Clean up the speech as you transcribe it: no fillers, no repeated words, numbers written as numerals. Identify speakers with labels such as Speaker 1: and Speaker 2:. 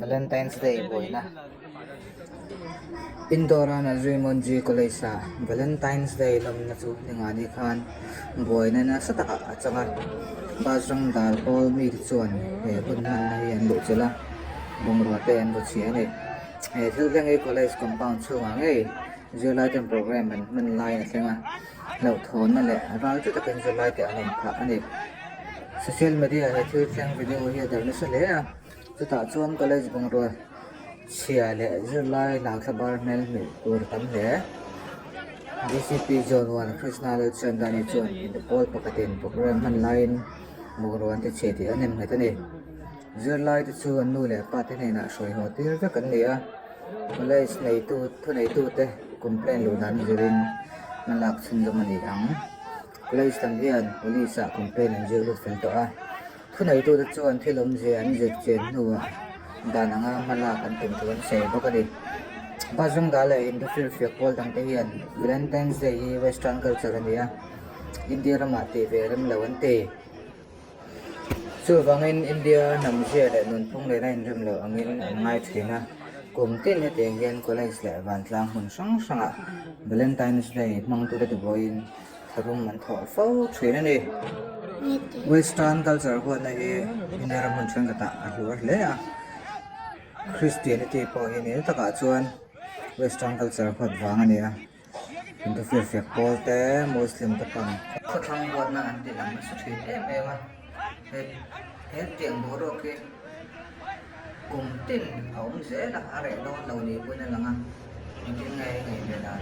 Speaker 1: Valentine's Day buaina. Indore-a Nazri Monji College-a Valentine's Day lawmna chu ningani khan buaina nasa takah a chang a. Bajrang Dal pawl mite chuan he hun hmanna hi an luhchilh a, bungrua te an vaw chhia a ni. He thil thleng hi college compound chhungah ngei zirlaiten programme an hman laiin a thleng a, hlauhthawnna leh ral chu takin zirlaite an awm phah a ni. Social media he thil thleng video hi a darh nasa hle a, chutah chuan college bungrua chhia leh zirlai hlauhthlabar hmel hmuh tur a tam hle. DCP Zone 1 Krishna Lalchandani chuan Interpol pakhatin programme hman laiin bungrua an ti chhe tih a nem nghet a ni. Zirlai te chu an nu leh pa te hnenah hruai haw tir vek an ni a, college neitu thuneitu te complaint luh dan zirin hma lak chhunzawm a ni ang. College lam hian police ah complaint an zir lut fel tawh a, thuneitu te chuan thil awmzia an zir chian hnuah dan anga hma lak an tum thu an sawi bawk a ni. Bajrangdal leh Hindu firfiak pawl dang te hian Valentine's Day hi western culture a ni a, India ramah tih ve rem lo an ti. Chuvangin India hnam zia leh nunphung lehna inrem loh angin an ngai thin a, kum tin hetiang hian college leh vantlang hmun hrang hrangah Valentine's Day hmangtute tibuaiin tharum an thawh fo thin a ni. Western culture huatna hi India ram hmun thenkhatah a hluar hle a, Christianity pawh hi nil takah chuan Western culture huat vang a ni a. Hindu firfiak pawl te Muslim te pawn khawthlang huatna an ti lang nasa thin em em a he hetiang boruak hi kum tin a awm zel a a reh dawn lo ni pawhin a lang a engtin nge i ngaih ve dan.